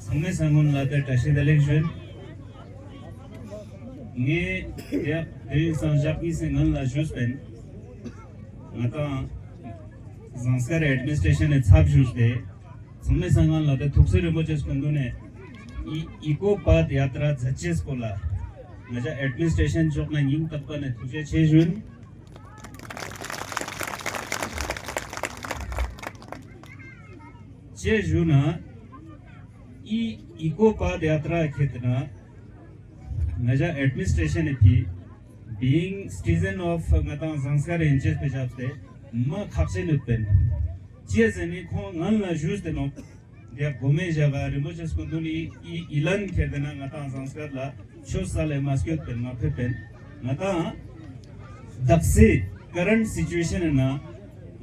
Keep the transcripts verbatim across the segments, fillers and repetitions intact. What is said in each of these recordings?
ཚང་མའི་སྔུན་ལ་ཏེ་བཀྲ་ཤིས་བདེ་ལེགས་ཞུ་ཡིན། ངས་ཡ་དེ་རིང་སང་ཞག་གཉིས་སི་སྔུན་ལ་ཞུས་པིན། ང་དང་ཟངས་དཀར་ཨེཌ་མི་ནི་སི་ཊྲེ་ཤན་ནི་ཚབ་ཞུས་ཏེ་ཚང་མའི་སྔུན་ལ་ཏེ་ཐུགས་སྲས་རིན་པོ་ཆེ་སྐུ་མདུན་ནས་ཨི་ཨི་ཀོ་པད་ཡ་ཏྲ་མཛད་ཅེས་སྐོར་ལ་ང་ཞ་ཨེཌ་མི་ནི་སི་ཊྲེ་ཤན་ཕྱོགས་ནས་སྙིང་ཐག་པ་ནས་ཐུགས་རྗེ་ཆེ་ཞུ་ཡིན། ཅི་ཞུ་ན། ཨི་ཨི་ཀོ་པད་ཡ་ཏྲ་ཁྱེར་ཏེ་ན་ང་ཞ་ཨེཌ་མི་ནི་སི་ཊྲེ་ཤན་ནི་ཕི་བིང་སི་ཊི་ཟན་ཨོཕ་ང་དང་ཟངས་དཀར་ཨིན་ཅེས་པའི་ཞབས་ཏེ་མ་ཁག་ཅན་ཡོད་པིན། ཅི་ཟེར་ན་ཁོང་སྔུན་ལ་ཞུས་ཏེ་ནོག། ཏེ་གོ་མའི་ཞག་ག་རིན་པོ་ཆེ་སྐུ་མདུན་ནི་ཨི་ཨི་ལན་ཁྱེར་ཏེ་ན་ང་དང་ཟངས་དཀར་ལ་ཆོས་སལ་ལེ་མ་སྐྱོད་པིན། མ་ཕེབས་པིན། ང་དང་དག་སའི་ཀ་རེནཊ་སི་ཅུ་ཨེ་ཤན་ནི་ནང་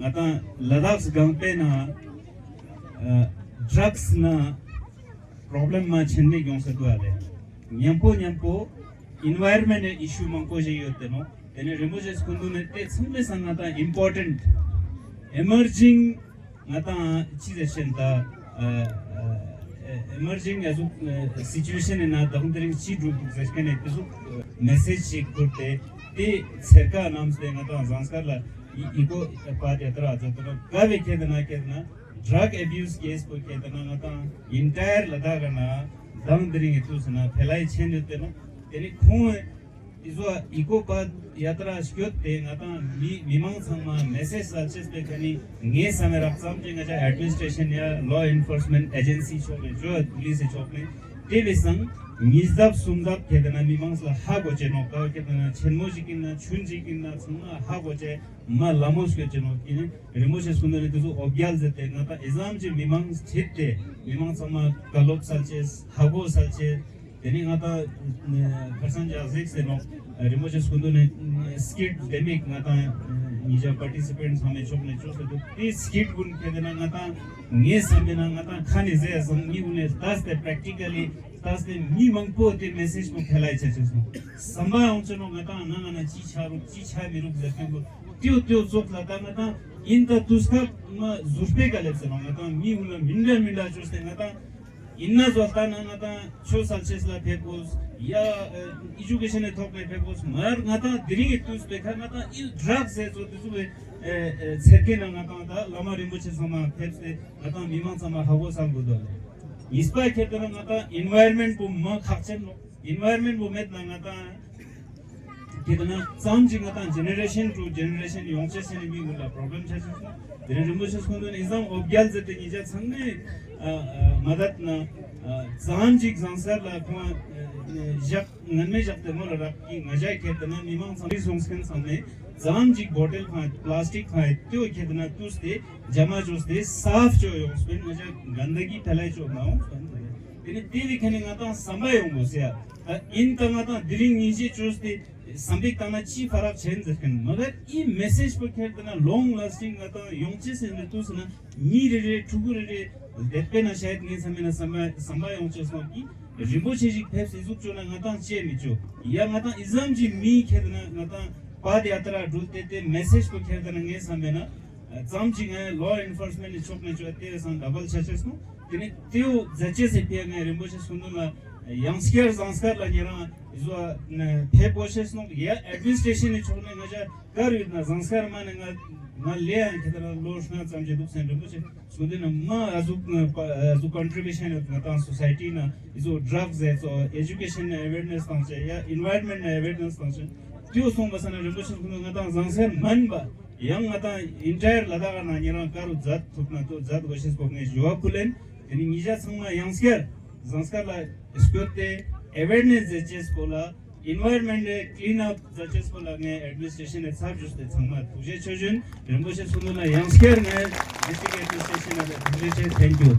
ང་དང་ལ་དྭགས་སྒང་པའི་ནང་ཨ་ཌྲགས་ནི་པྲོབ་ལེམ་མ་ཆེན་མོ་ཡོང་ས་དུག་ཨ་ལེ། ཉམ་པོ་ཉམ་པོ་ཨེན་ཝའི་རོན་མེནཊ་ནི་ཨི་ཤུ་མང་པོ་ཞིག་ཡོད་ཏེ་ནོག། ཏེ་ནེ་རིན་པོ་ཆེ་སྐུ་མདུན་ནི་ཏེ་ཚང་མའི་སང་ང་དང་ཨིམ་པོར་ཊེནཊ་ཨི་མར་ཇིང་ང་དང་ཅི་ཟེར་ཤེན་ད་ཨ་ཨ་ཨི་མར་ཇིང་ཡ་ཟུག་སི་ཅུ་ཨེ་ཤན་ནི་ནང་དང་དེ་རིང་ཅི་འགྲུབ་འདུག་ཟེར་ཁན་ནི་ཏེ་ཟུག་མེ་སེཇ་ཞིག་ཁུར་ཏེ་ཏེ་ཚེར་ཀ་ནམས་ཏེ་ང་དང་ཟངས་དཀར་ལ་ཨི་ཨི་ཀོ་པད་ཡ་ཏྲ་ཛད་ཏེ་ནོག། ག་བོའི་ཁྱེར་ཏེ་ན་ཁྱེར་ཏེ་ན་ཌྲག་ཨ་བིའུ་སི་ཀེས་པོ་ཁྱེར་ཏེ་ན་ང་དང་ཨིན་ཊའི་ཡར་ལ་དྭགས་ཀ་ན་དང་དེ་རིང་ངི་ཏུས་ན་ཕེ་ལ་ཡི་ཆེན་ཡོད་ཏེ་ནོག། ཏེ་ནེ་ཁོང་ཨི་ཟོ་ཨི་ཀོ་པད་ཡ་ཏྲ་སྐྱོད་དེ་ང་དང་མི་མི་མང་ཚང་མ་མེ་སེཇ་སལ་ཅེས་པོའི་ཁ་ནེ་ངའི་སམ་མེ་རག་ཙམ་ཅིག་ང་ཞ་ཨེཌ་མི་ནི་སི་ཊྲེ་ཤན་ཡ་ལོ་ཨེན་ཕོརས་མེནཊ་ཨེ་ཇེན་སི་ཕྱོགས་ནེ་ཇོ་པུ་ལིས་སི་ཕྱོགས་ནེ་ཏེ་བོའི་སང་ཉིས་ལྡབ་སུམ་ལྡབ་ཁྱེར་ཏེ་ན་མི་མང་ལ་ཧ་གོ་ཅེས་ནོག། ཀ་བོ་ཁྱེར་ཏེ་ན་ཆེན་མོ་ཞིག་ཨིན་ན་ཆུན་ཞིག་ཨིན་ན་ཚང་མ་ཧ་གོ་ཅེས་མ་ལ་མོ་སྐྱོད་ཅེས་ནོག། ཨིན་ན་རིན་པོ་ཆེ་སྐུ་མདུན་ནི་ཏེ་ཟུག་འོ་བརྒྱལ་ཟེར་ཏེ་ང་དང་ཨི་ཙམ་ཅིག་མི་མང་ཁྲིད་དེ་མི་མང་ཚང་མ་བཀའ་སློབ་སལ་ཅེས་ཧ་གོ་སལ་ཅེས། ཏེ་ནེ་ང་དང་ཁར་སང་ཇག་ཟིག་ཟེར་ནོག། རིན་པོ་ཆེ་སྐུ་མདུན་ནི་སི་ཀིཊ་ལྡེ་མིག་ང་དང་ཉེ་ཞ་པར་ཊི་སི་པེནཊ་ཚང་མའི་ཕྱོགས་ནེ་ཅོས་ཏེ་དུག། ཏེ་སི་ཀིཊ་གུན་ཁྱེར་ཏེ་ན་ང་དང་ངའི་སམ་མེ་ན་ང་དང་ཁ་ནེ་ཟེར་སང་མི་གུན་ནེ་ལྟས་ཏེ་པྲེག་ཊི་ཀ་ལི་ལྟས་ཏེ་མི་མང་པོ་ཏེ་མེ་སེཇ་པོ་ཕེ་ལ་ཡི་ཆ་ཅེས་སོང་། སམ་པ་ཡོང་ཅེས་ནོག། ང་དང་ནང་ང་ན་ཅི་ཆ་རུག་ཅི་ཆ་མི་རུག་ཟེར་ཁན་པོ་ཏེའོ་ཏེའོ་ཙོགས་ལ་ད་ང་དང་ཨིན་ད་ཏུས་ཁ་མ་ཟུར་པེ་ཀ་ལེབས་ཟེར་ནོག། ང་དང་མི་གུན་ལ་མི་འདྲ་མི་འདྲ་ཅོས་ཏེ་ང་དང་ཨིན་ན་ཟོ་ལྟ་ན་ང་དང་ཆོས་སལ་ཅེས་ལ་ཕེབས་གོས་ཡ་ཨེ་ཨེ་ཇུ་ཀེ་ཤན་ནི་ཐོག་ནེ་ཕེབས་གོས་མ་ང་དང་དེ་རིང་གི་ཏུས་པེ་ཁ་ང་དང་ཨི་ཌྲག་ཟེར་ཙོགས་ཏེ་ཟུག་པེ་ཨེ་ཨེ་ཚེར་ཀེ་ན་ང་དང་ད་བླ་མ་རིན་པོ་ཆེ་ཚང་མ་ཕེབས་ཏེ་ང་དང་མི་མང་ཚང་མ་ཧ་གོ་སལ་གོས་དོ་ལེ། ཉིས་པ་ཁྱེར་ཏེ་ན་ང་དང་ཨེན་ཝའི་རོན་མེནཊ་པོ་མ་ཁག་ཅན་ནོག། ཨེན་ཝའི་རོན་མེནཊ་པོ་མེད་ན་ང་དང་ཁྱེར་ཏེ་ན་ཙམ་ཅིག་ང་དང་ཇེ་ནེ་རེ་ཤན་ཊུ་ཇེ་ནེ་རེ་ཤན་ཡོང་ཅེས་ཟེར་ནེ་མི་གུན་ལ་པྲོབ་ལེམ་ཆ་ཅེས་སོང་། ཏེ་ནེ་རིན་པོ་ཆེ་སྐུ་མདུན་ནི་ཨི་ཙམ་འོ་བརྒྱལ་ཟེར་ཏེ་ཉེ་ཞ་ཚང་མའི་ཨ་ཨ་མ་དད་ན་ཨ་ཙམ་ཅིག་ཟངས་དཀར་ལ་ཁོང་ཨ་ཨ་ཞག་སྔན་མའི་ཞག་ཏེ་མོ་ལ་རག་གི་ང་ཞ་ཁྱེར་ཏེ་ན་མི་མང་ཚང་མའི་སོང་ཁན་ཚང་མའི་ཙམ་ཅིག་བོ་ཊལ་ཁང་པ་ལས་ཊིག་ཁང་པ་ཏེའོ་ཁྱེར་ཏེ་ན་ཏུས་ཏེ་ཇ་མ་ཅོས་ཏེ་སཱཕ་ཅོ་ཡོངས་པིན། ང་ཞ་གན་དགི་ཕེ་ལ་ཡི་ཅོ་མ་ཡོངས་པིན། ཏེ་ནེ་ཏེ་བོའི་ཁ་ནེ་ང་དང་སམ་པ་ཡོང་གོས་ཟེར་ཡ། ཨིན་ད་ང་དང་དེ་རིང་ཉིན་ཤས་ཅོས་ཏེ་སམ་པ་ཏང་ན་ཅི་ཕ་རག་ཆེན་ཟེར་ཁན་མ་ག་ཨི་མེ་སེཇ་པོ་ཁྱེར་ཏེ་ན་ལོང་ལཱས་ཊིང་ང་དང་ཡོང་ཅེས་ཟེར་ནེ་ཏུས་ན་ཉི་རེ་རེ་ཕྲུ་གུ་རེ་རེ་ལྡེག་པེ་ན་ཤ་ཡད་ངའི་སམ་པེ་ན་སམ་པ་སམ་པ་ཡོང་ཅེས་སོང་གི་རིན་པོ་ཆེ་ཞིག་ཕེབས་ཨི་ཟུག་ཅོ་ན་ང་དང་ཅི་མི་ཅོ་ཡ། ང་དང་ཨི་ཙམ་ཅིག་མི་ཁྱེར་ཏེ་ན་ང་དང་པད་ཡ་ཏྲ་གྲུལ་ཏེ་ཏེ་མེ་སེཇ་པོ་ཁྱེར་ཏེ་ན་ངའི་སམ་པེ་ན་ཙམ་ཅིག་ངའི་ལོ་ཨེན་ཕོརས་མེནཊ་ནི་ཕྱོགས་ནེ་ཅོ་ཏེ་སང་ཌབལ་ཆ་ཅེས་སོང་། ཏེ་ནེ་ཏེའོ་ཛད་ཅེས་སི་ཕི་ཡ་ངའི་རིན་པོ་ཆེ་སྐུ་མདུན་ལ་ཡང་སྐྱར་ཟངས་དཀར་ལ་ཉེ་རང་ཨི་ཟོ་ཕེབས་གོས་ཤེས་སོང་ཡ། ཨེཌ་མི་ནི་སི་ཊྲེ་ཤན་ནི་ཕྱོགས་ནེ་ང་ཞ་ག་རུ་ཡོད་ན་ཟངས་དཀར་མ་ནེ་ང་ང་ལེ་ཡང་ཁྱེར་ཏེ་ན་ལོ་ལྔ་ཙམ་ཅིག་དུག་ཟེར་རིན་པོ་ཆེ་སྐུ་མདུན་ནི་མ་ཨ་ཟུག་ཨ་ཟུག་ཀོན་ཊི་བུ་ཤན་ཡོད་ང་དང་སོ་སའི་ཊི་ན་ཨི་ཟོ་ཌྲག་ཟེར་ཙོགས་ཨེ་ཇུ་ཀེ་ཤན་ནི་ཨ་ཝེར་ནེས་ཏང་ཅེས་ཡ་ཨེན་ཝའི་རོན་མེནཊ་ནི་ཨ་ཝེར་ནེས་ཏང་ཅེས་ཏེའོ་སོང་པ་སང་ན་རིན་པོ་ཆེ་སྐུ་མདུན་ང་དང་ཟངས་དཀར་མན་པ་ཡང་ང་དང་ཨིན་ཊའི་ཡར་ལ་དྭགས་ན་ཉེ་རང་ག་རུ་ཛད་ཐུབ་ན་ཏོ་ཛད་གོས་ཤེས་སྐོར་ངས་ཞུ་བ་ཕུལ་ལེན། ཏེ་ནེ་ཉེ་ཞ་ཚང་མ་ཡང་སྐྱར་ཟངས་དཀར་ལ་སྐྱོད་དེ་ཨ་ཝེར་ནེས་ཛད་ཅེས་སྐོར་ལ་ཨེན་ཝའི་རོན་མེནཊ་ཀླིན་ཨཔ་ཛད་ཅེས་སྐོར་ལ་ངས་ཨེཌ་མི་ནི་སི་ཊྲེ་ཤན་ནི་ཚབ་ཞུས་ཏེ་ཚང་མ་ཐུགས་རྗེ་ཆེ་ཞུ་ཡིན། རིན་པོ་ཆེ་སྐུ་མདུན་ལ་ཡང་སྐྱར་ངས་ཌིས་ཊྲིཀ་ཨེཌ་མི་ནི་སི་ཊྲེ་ཤན་ལ་ཐུགས་རྗེ་ཆེ། ཐེང་ཀྱུ།